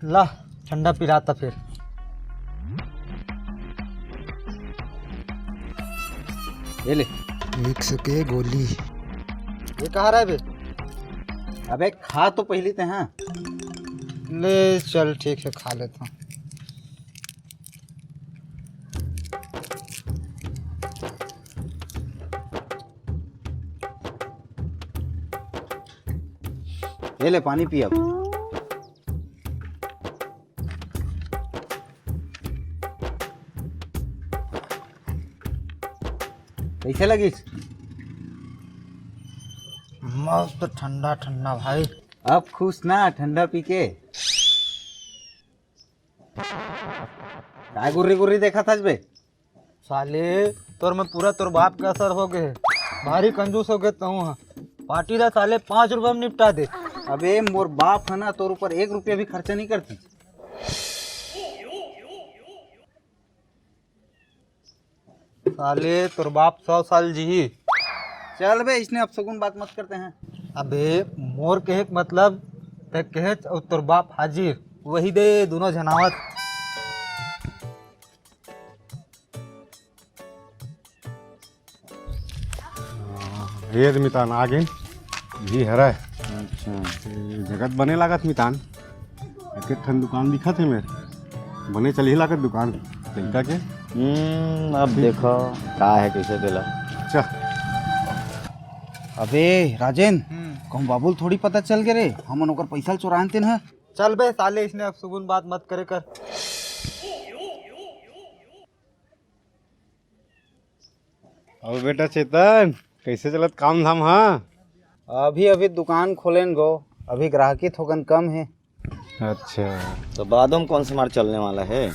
ला, ठंडा पिला त फिर। ये ले। विक्स के गोली। ये कहाँ रहे बे? अबे खा तो पहली ते, हाँ। ले चल, ठीक है, खा लेता हूँ। ये ले, पानी पी अब। कैसे लगिस? मस्त ठंडा ठंडा भाई। अब खुश ना ठंडा पी के? काय गुर्री गुर्री देखत हस बे? साले, तोर में पूरा तोर बाप के असर हो गए हे। भारी कंजूस हो गए तहूँ ह। पार्टी ला साले पाँच रुपया में निपटा दे। अबे मोर बाप है ना, तोर ऊपर एक रुपया भी खर्चा नहीं करती। साले तोर बाप सौ साल जीही। चल बे, इसने अपसगुन बात मत करते हैं। अबे मोर कहे के मतलब, ते कहेच अउ तोर बाप हाजिर, वही दे दोनों झनावत। ये मितान आ गे, भी हरय। अच्छा। ये जगत बने लागत मितान। एक एक ठन दुकान दिखत हे मेर, बने चलही लागत दुकान लइका के। हम्म, अब देखो का है, कैसे देला। अच्छा। अबे राजेन, हम्म। कहूँ बाबू ल थोड़ी पता चल गे रे, हमन ओकर पैसा ल चुरान तेन ह। चल बे साले, इसने अपसगुन बात मत करे कर। अब बेटा चेतन, कैसे चलत काम धाम? हाँ, अभी अभी दुकान खोलेन गो, अभी ग्राहकी थोकन कम है। अच्छा। तो बाद में कौन सा मार चलने वाला है?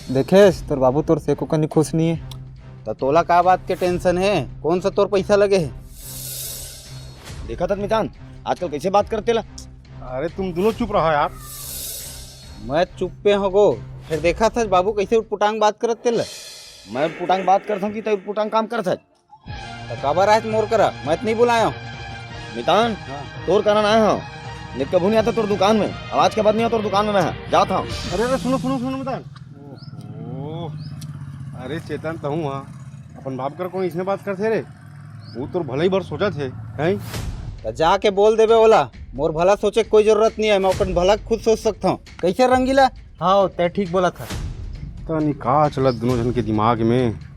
देखेस, तोर बाबू तोर से एको कनी खुश नहीं है। तो तोला का बात के टेंशन है? कौन सा तोर पैसा लगे है? देखा था मितान, आजकल कैसे बात करते ला। अरे तुम दोनों चुप रहो यार। मैं चुप्पे हो गो। फिर देखा था बाबू कैसे उटपुटांग बात करत तेला। मैं उटपुटांग बात करत हूँ कि तै उटपुटांग काम करत है? तो काबर आए मोर करा? मैं तो नहीं बुलाया हूँ। मितान, हाँ। तोर कारण आए हूँ। नित कभू नहीं आता तोर दुकान में। अब आज के बाद नहीं आता तोर दुकान में मैं। जात हूँ। अरे, अरे, सुनो, सुनो, सुनो मितान। ओहो। अरे चेतन, तहूँ हाँ। अपन बाप कर कौन इसने बात करते रे? वो तोर भलाई भर सोचत हे, हैं? त जाके बोल देबे ओला, मोर भला सोचे के कोई जरूरत नहीं है, मैं अपन भला खुद सोच सकता हूँ। कैसे रंगीला? हाँ, तै ठीक बोला था। पता नहीं का चलत दोनों जन के दिमाग में।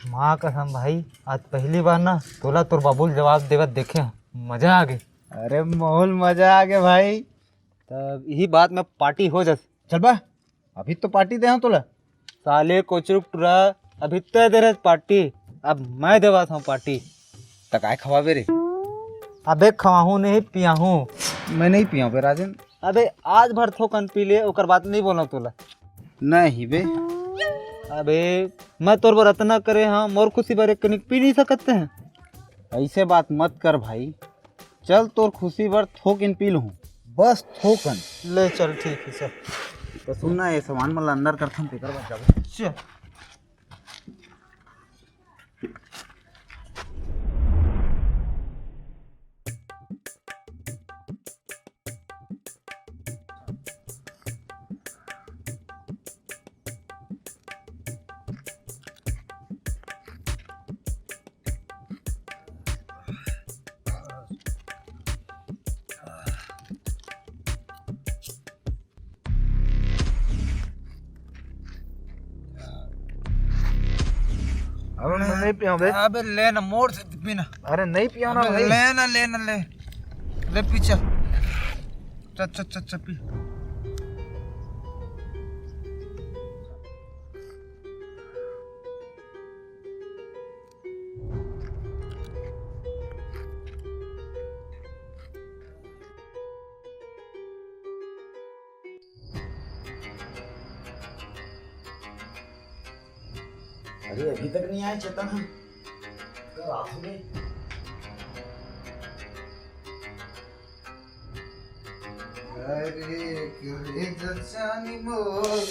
माँ कसम भाई, आज पहली बार ना तोला तोर बाबू ल जवाब देवत देखे हूँ, मजा आ गए। अरे माहौल मजा आ गए भाई। तब यही बात में पार्टी हो जाए। चल बा, अभी तो पार्टी दे हूँ तोला। साले कोचरुक टुरा, अभी तय दे रहे पार्टी, अब मैं देवा था पार्टी। त काय खवाबे रे? अबे खवाहूँ नहीं पियाहूँ। मैं नहीं पियाऊँ बे राजन। अबे आज भर थोकन पी ले, ओकर बाद नहीं बोला तोला। नहीं बे। अबे मैं तोर बर अतना करे हाँ, मोर खुशी बर एक कनिक पी नहीं सकते हैं? ऐसे बात मत कर भाई, चल तोर खुशी बर थोकिन पी लूँ, बस थोकन। ले चल ठीक है चल। तो सुनना, ये सामान मन ला अंदर करथन, तेकर बाद जाबो। चल। अबे मैं नहीं पिया बे। अबे ले ना, मोर से पी ना। अरे नहीं पिया ना अबे भाई। ले ना, ले ना, ले। ले पी चल। चल, चल, चल, चल, पी। अरे, अभी तक नहीं आए चेतन, हम तो रात हो गई। अरे, करे जचानी मोर,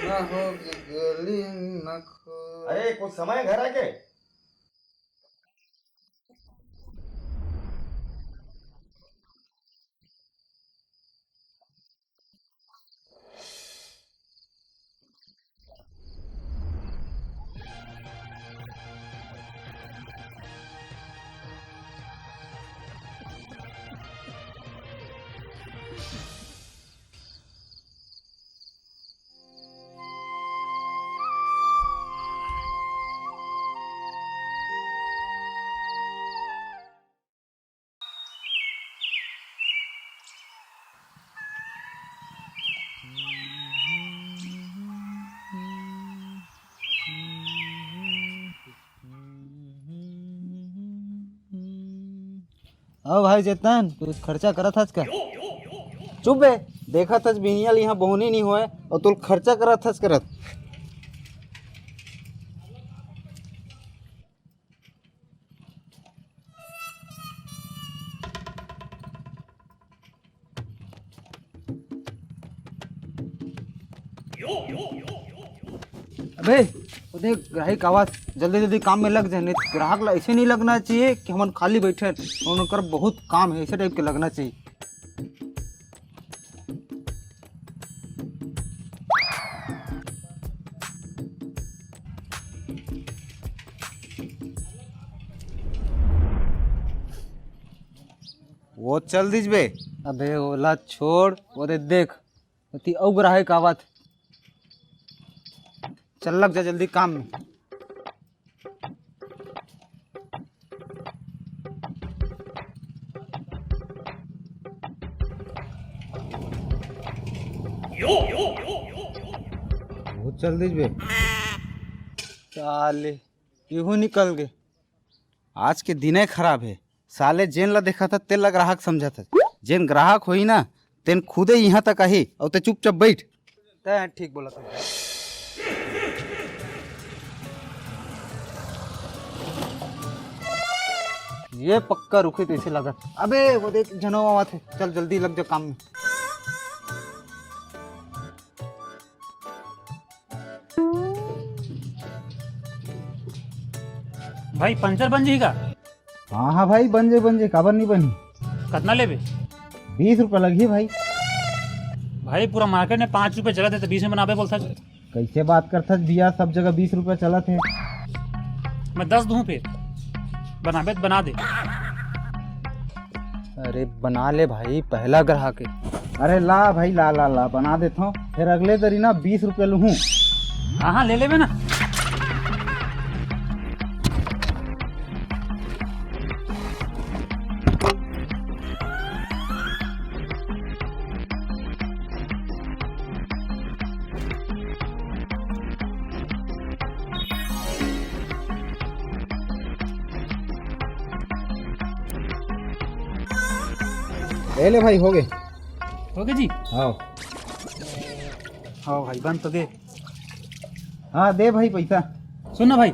ना हो गली न खो। अरे, कुछ समय घर आके। अउ भाई चेतन, कुछ खर्चा करत हस का? चुप बे, देखत हस बिहनिया ल इहाँ बोहनी नइ होय अउ तोल खर्चा करत हस करत। अबे, ओ देख, ग्राहक आवत, जल्दी जल्दी काम में लग जा, नहीं तो ग्राहक ला ऐसे नहीं लगना चाहिए कि हमन खाली बैठे हैं, उनकर बहुत काम है, ऐसे टाइप के लगना चाहिए। वो चल दीज बे। अबे ओला छोड़, वो दे देख, ओती अउ ग्राहक आवत। चल लग जा जल्दी काम में। वो चल दीज बे। साले, इहू निकल गे। आज के दिने खराब हे। साले जेन ला देखत हस, तेन ला ग्राहक समझत हस। जेन ग्राहक होही ना, तेन खुदे इहाँ तक आही, अउ ते चुपचाप बैठ। तैं ठीक बोलत हस। ये पक्का रुकही तइसे लगत। अबे, वो देख, झनो आवत हे। चल, जल्दी लग जा काम में। भाई, पंचर बन जाही का? हाँ, हाँ भाई, बन जाही, बन जाही, काबर नहीं बनही? कतना लेबे? बीस रुपया लगही भाई। भाई, पूरा मार्केट में पाँच रुपया चलत हे, त बीस में बनाबे बोलत हस। कइसे बात करत हस भैया, सब जगह बीस रुपया चलत हे। मैं दस दूँ फिर, बनाबे त बना दे। अरे बना ले भाई, पहला ग्राहक हे। अरे ला भाई, ला ला ला, बना देथंव। फेर अगले दरी ना बीस रुपया लूहूँ। हाँ हाँ, ले लेबे ना। ए ले भाई, हो गे। हो गे जी? हाँ। हाँ भाई, बन तो गे। हाँ, दे भाई पैसा। सुन ना भाई,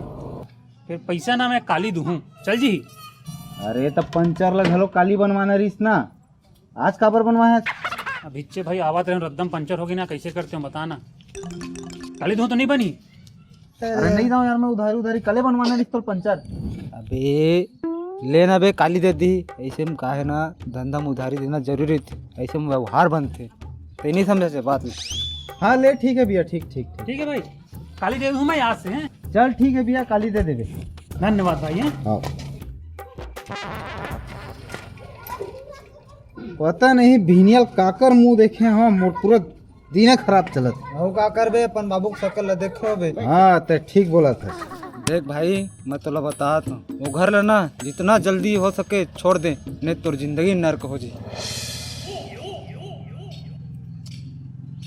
फेर पैसा ना मैं काली दूहूँ, चल जी। अरे, त पंचर ल घलो काली बनवाना रिहिस ना, आज काबर बनवाए हस? अभिच्चे भाई आवत रहेन, रद्दा म पंचर होगे ना, कइसे करतेंव बता ना। काली दूहूँ त नइ बनही? अरे नहीं दाव यार, मैं उधारी उधारी काली बनवाना रिहिस तोर पंचर। अबे ले ना बे, काली दे दिही। अइसे म का हे ना, धंधा म उधारी देना जरूरी हे, अइसे म व्यवहार बनथे। तैं नइ समझे बात ल। हाँ ले, ठीक हे भैया, ठीक ठीक ठीक। ठीक हे भाई, काली दे दूँ मैं आज से, हैं? चल ठीक हे भैया, काली दे देबे। धन्यवाद भाई, हैं? हाँ। पता नहीं बिहनिया ल काकर मुँह देखे हँव, मोर पूरा दिने खराब चलत। अउ का करबे, अपन बाबू के सकल ल देखो बे। हाँ, तैं ठीक बोलत हस। देख भाई, मैं तोला बतात हँव, ओ घर ल ना जितना जल्दी हो सके छोड़ दे, नहीं तोर जिंदगी नरक हो जाही।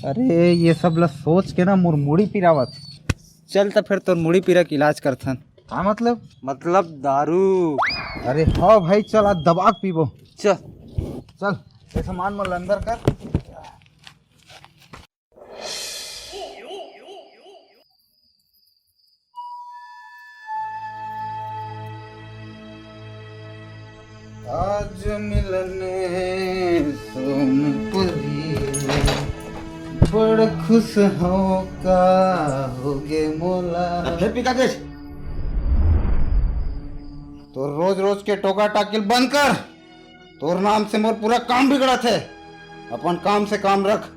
अरे, ये सब ल सोच के ना मोर मुड़ी पिरावत। चल त फेर तोर मुड़ी पीरा के इलाज करथन। का मतलब? मतलब दारू। अरे हाँ भाई, चल आज दबा के पीबो। चल। चल, ये सामान मन ल अंदर कर। आज मिलन सोनपुरी, बड़ खुश हँव का होगे मोला। अरे फेर पी का देस? तोर रोज रोज के टोका टाकी ल बंद कर। तोर नाम से मोर पूरा काम बिगड़त हे। अपन काम से काम रख।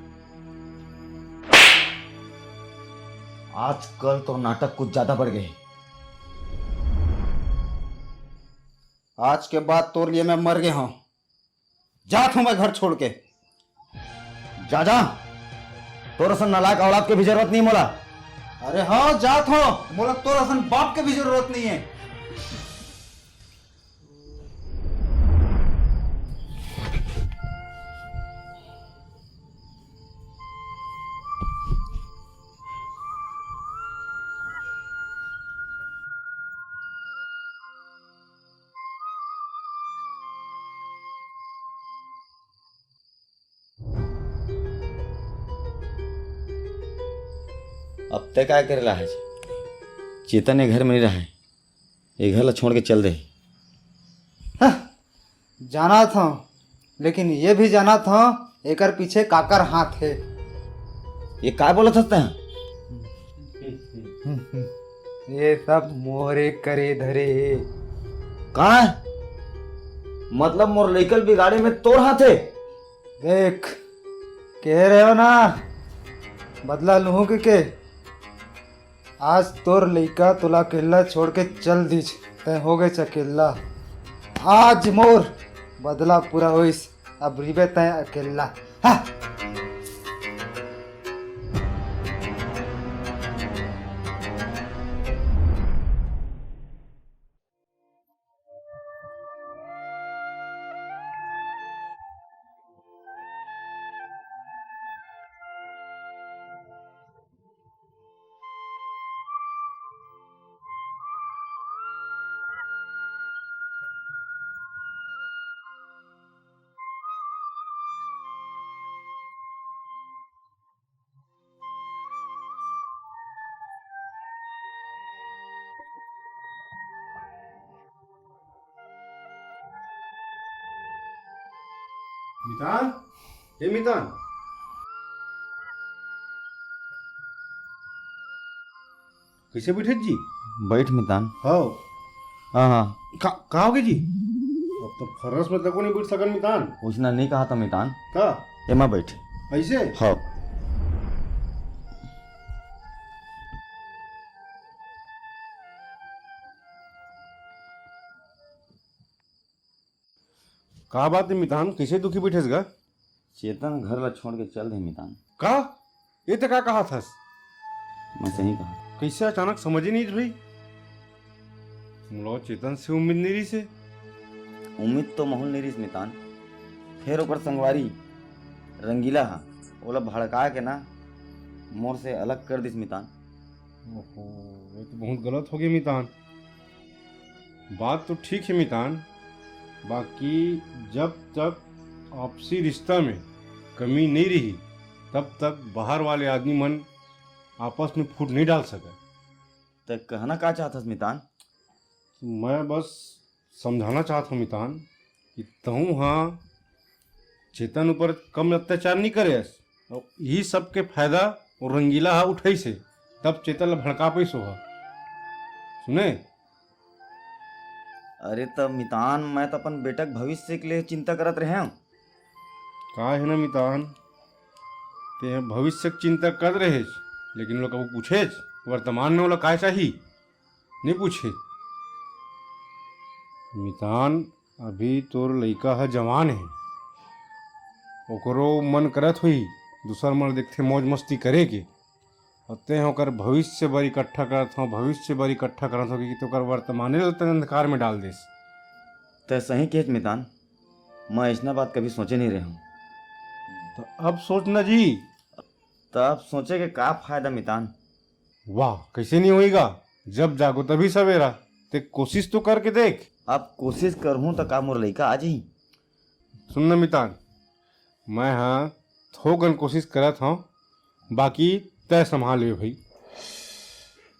आजकल तोर नाटक कुछ ज्यादा बढ़ गे हे। आज के बाद तोर लिए मैं मर गे हँव। जात हँव मैं घर छोड़ के। जा, जा। तोर असन नालायक औलाद के भी जरूरत नइ हे मोला। अरे हाँ, जात हँव। मोला तोर असन बाप के भी जरूरत नइ हे। अब तय काय करे ला है? चेतन ये घर में नहीं रहा है, ये घर ला छोड़ के चल दे। हँ, जानत हँव, लेकिन ये भी जानत हँव, एकर पीछे काकर हाथ हे। ये काय बोलत हस तैं? ये सब मोरे करे धरे हे। का? मतलब मोर लइका ल बिगाड़े में तोर हाथ हे? देख, कहे रहेंव ना, बदला लूहूँ कहिके। आज तोर लइका तोला अकेल्ला छोड़ के चल दिस, तैं हो गेस अकेल्ला। आज मोर बदला पूरा होइस, अब रहिबे तैं अकेल्ला। हाँ। मितान, ए मितान, कइसे बइठे जी? बइठ मितान। हव। हाँ, हाँ। का, का होगे जी? अब तो फरस में तको नहीं बइठ सकन मितान। ओइसना नहीं कहा था मितान। का? एमा बइठ। अइसे? हव। का बात हे मितान, कइसे दुखी बइठे हस गा? चेतन घर ला छोड़ के चल दे मितान। का? ये तैं का कहत हस? मैं सही कहा। कइसे अचानक, समझ ही नहीं भाई। मोला चेतन से उम्मीद नहीं रहिस हे। उम्मीद तो महूँ ल नहीं रहिस मितान, फेर ओकर संगवारी रंगीला हा ओला भड़का के ना मोर से अलग कर दिस मितान। ओहो, ये तो बहुत गलत होगे मितान। बात तो ठीक हे मितान, बाकी जब तक आपसी रिश्ता में कमी नहीं रही, तब तक बाहर वाले आदमी मन आपस में फूट नहीं डाल सकय। तैं कहना का चाहत हस मितान? मैं बस समझाना चाहत हँव मितान कि तहूँ हा चेतन ऊपर कम अत्याचार नहीं करे हस। अउ यही सब के फायदा वो रंगीला हा उठाइस हे, तब चेतन ला भड़का पाइस ओहा। सुने? अरे त मितान, मैं त अपन बेटा के भविष्य के लिए चिंता करत रहेंव। का हे ना मितान, तैं भविष्य के चिंता करत रहेस, लेकिन ओला कभू पूछेस वर्तमान में ओला का चाही? नहीं पूछे। मितान, अभी तोर लइका ह जवान हे, ओकरो मन करत होही दूसर मन देखथे मौज मस्ती करे के, अउ तैं ओकर भविष्य बर इकट्ठा करत हव, भविष्य बर इकट्ठा करत हव, कि ओकर वर्तमाने ल तैं अंधकार में डाल देस। तैं सही कहेच मितान, मैं अइसना बात कभी सोचे नहीं रहेंव। त अब सोच ना जी। त अब सोचे के का फायदा मितान? वाह, कइसे नहीं होही गा? जब जागो तभी सवेरा। तैं कोशिश तो करके देख। अब कोशिश करहूँ त का मोर लइका आ जाही? सुन न मितान, मैं हा थोकन कोशिश करत हँव, बाकी तैं संभाल ले भई।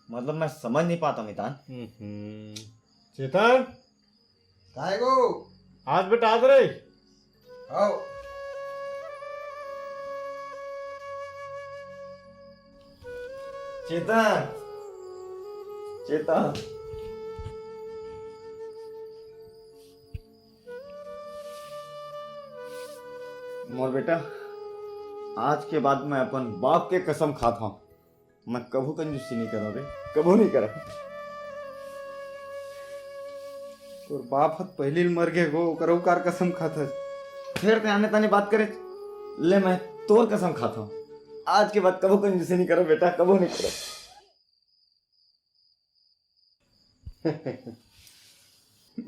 मतलब मैं समझ नहीं पात हँव मितान। हम्म। चेतन, काय गो? आज बेटा आज रे। आओ। चेतन, चेतन। मोर बेटा, आज के बाद मैं अपन बाप के कसम खात हँव, मैं कभू कंजूसी नहीं करँव रे, कभू नहीं करँव। तोर बाप ह पहिली ल मर गे गो, ओकर अउ कार कसम खात हस। फेर तैं आने ताने बात करे, ले मैं तोर कसम खात हँव, आज के बाद कभू कंजूसी नहीं करँव बेटा, कभू नहीं करँव।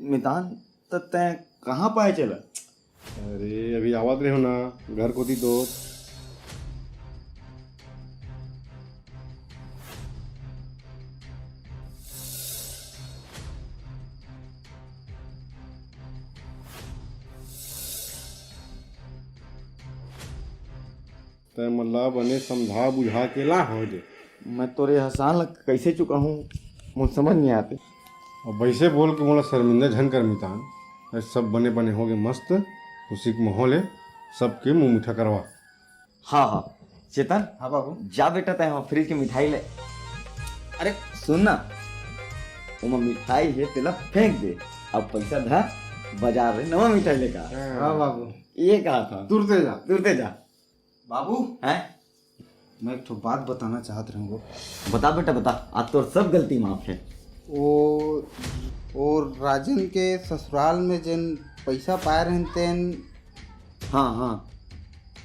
मितान, त तैं कहाँ पाए चला? अरे, अभी आवत रहेंव ना, घर कोती तो। तैं मन ला बने समझा बुझा के ला हव दे। मैं तोरे एहसान ला कइसे चुकाहूँ, मोर समझ नइ आते। अब वइसे बोल के मोला शर्मिंदा झन कर मितान। अरे सब बने बने होगे, मस्त खुशी के माहौल हे, सबके मुंह मीठा करवा। हाँ हाँ चेतन, हाँ बाबू। जा बेटा, तैं वहाँ फ्रिज के मिठाई ले। अरे सुन ना, ओमा मिठाई हे, तेला फेंक दे, अब पैसा धर, बाजार ले नवा मिठाई लेकर आ। हाँ बाबू। ये कहा था। तुरते जा। तुरते जा। बाबू, हैं? मैं एक ठो बात बताना चाहत रहूँ। बता बेटा, बता, आज तोर सब गलती माफ हे। ओ, ओ राजन के ससुराल में जेन पैसा पाए रहन तेन। हाँ, हाँ।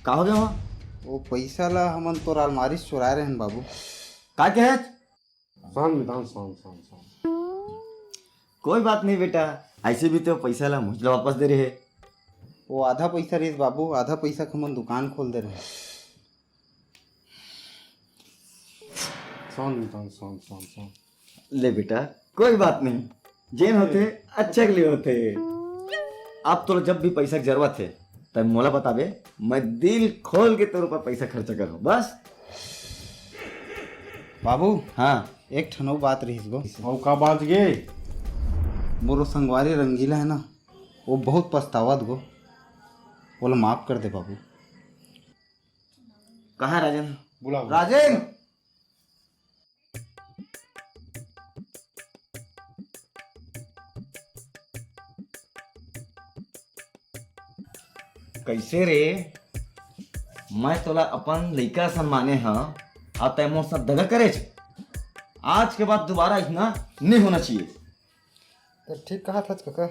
का हो गया वहाँ? वो पैसा ला हमन तोर अलमारी से चुराए रहन बाबू। का कहे? शांत मितान, शांत, शांत, शांत। कोई बात नहीं बेटा, ऐसे भी तो पैसा ला मुझ ला वापस दे रहे। वो आधा पैसा रहिस बाबू, आधा पैसा के हमन दुकान खोल दे रहे। शांत मितान, शांत, शांत, शांत। ले बेटा, कोई बात नहीं, जेन होथे अच्छा के लिए होथे। अब तोला जब भी पैसा के जरूरत हे, तब मोला बताबे, मैं दिल खोल के तोर ऊपर पैसा खर्चा करहूँ बस। बाबू, हाँ। एक ठन अउ बात रहिस गो। अउ का बात गे? मोरो संगवारी रंगीला हे ना, वो बहुत पछतावत गो, ओला माफ कर दे बाबू। कहाँ राजन? बुला, बुला। राजन! कैसे रे? मैं तोला अपन लइका सन माने हं, अउ तैं मोर साथ दगा करेच। आज के बाद दोबारा अइसना नहीं होना चाहिए। तो ठीक कहा था काका।